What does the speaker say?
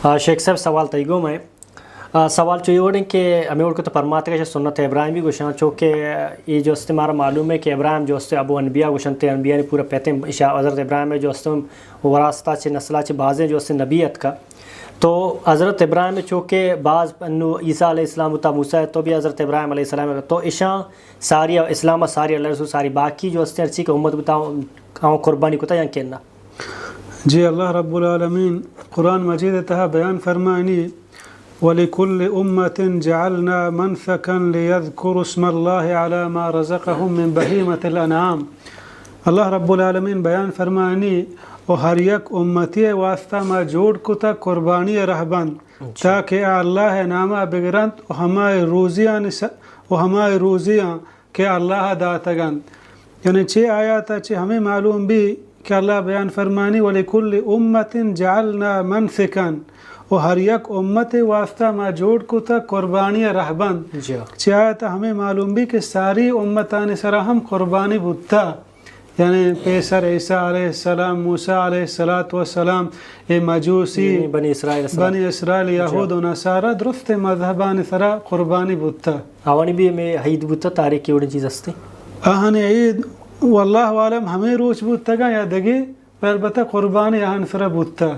آ، شیخ صاحب، سوال تئی گوما ایں۔ آ، سوال چو اے وڑ ایں کہ ہمے وڑ کہ تو پرماتگ ئے، سنت ابراہیمی گوشاں، چو کہ اے جو است مارا معلوم ایں کہ ابراہیم جو است ابو انبیاء گوشنت، انبیاءانی پورا پت ایں، ایشاں حضرت ابراہیم جو است وراثتا چہ نسلا چہ بازیں جو است نبی اتکا۔ تو حضرت ابراہیم چو کہ باز انو عیسیٰ علیہ السلام بوتا، موسیٰ، تو بھی حضرت ابراہیم علیہ السلام، تو ایشاں ساری اسلام ساری اللہ رسول ساری باقی جو است ہرچی کہ امت بوتا، آؤں قربانی کتا یا کہ نہ؟ جی، اللہ رب العالمین قرآن مجید تہا بیان فرمائنی، ولکل امة جعلنا منسکا لیذکروا اسم اللہ علی ما رزقهم من بہیمة الانعام۔ اللہ رب العالمین بیان فرمائنی، و ہر یک امتی واسطہ ما جوڑ کتا قربانی رہبند، جی۔ تاکہ آ اللہ ناما بگرنت و ہمائے روزیانی س-، و ہمائے روزیاں کہ اللہ داتگ انت۔ یعنی چہ آیاتا چہ ہمے معلوم بی کہ اللہ بیان فرمانی، ولکل امة جعلنا منسکا، و ہر یک امت واسطہ ما جوڑ کتا قربانی رہبند۔ جی۔ چہ آیاتا ہمے معلوم بی کہ ساری امتانی سرا ہم قربانی بوتا۔ یعنی پیسر عیسیٰ علیہ السلام، موسیٰ علیہ الصلوۃ والسلام، اے مجوسی، یعنی بنی اسرائیل سرا۔ بنی اسرائیل، جی۔ یہود و نصارا درست مذہبانی سرا قربانی بوتا۔ آوانی بھی ہمے عید بوتا، تاریخ کی وڑیں چیز ہستے؟ آہانی عید واللہ عالم ہمے روچ بوتگا یا دگے، پر البتہ قربانی آہان سرا بوتا۔